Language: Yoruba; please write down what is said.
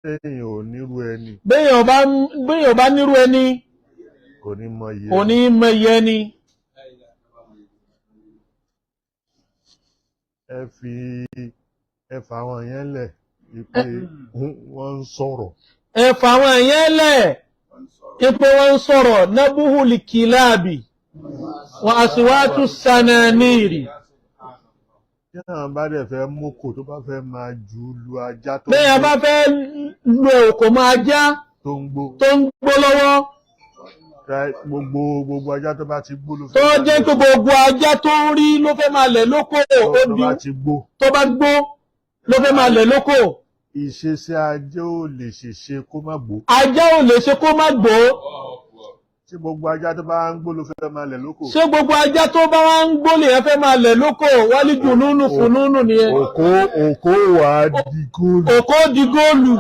Téèyàn ò nírú ẹni, Béèyàn bá nírú ẹni, kò ní mọ iye. Kò ní mọ iye ẹni. Ẹ fà àwọn yẹn lẹ̀ wípé wọ́n ń sọ̀rọ̀. Ẹ fà àwọn yẹn lẹ̀ ipò wọn ń sọ̀rọ̀ nabuhul kilabi wa aswatu sananiri. Tí àwọn bá dẹ̀ fẹ́ mókò, tó bá fẹ́ máa jù ú lu ajá tó ń Béèyàn gbó, bá fẹ́ lo òkò máa já tó ń gbó, tó ń gbó lọ́wọ́, gbogbo ajá tó bá ti gbó ló fẹ́ tó máa jẹ́ lẹ̀. pé gbogbo ajá tó ń rí ló fẹ́ máa lẹ̀ lóko, ó tó di bá ti gbó, tó bá gbó ló fẹ́ máa lẹ̀ lóko. Ìṣesí ajá ò lè ṣèṣe kó má gbó. Ajá ò lè ṣe kó má gbó. Tí gbogbo ajá tó bá ń gbó ló fẹ́ máa lẹ̀ lóko. Ṣé gbogbo ajá tó bá wá ń gbó lèyàn fẹ́ máa lẹ̀ lóko? Wálé jù núnú fún núnú nìyẹn. Òkó wà á di góòlù. Òkó di góòlù.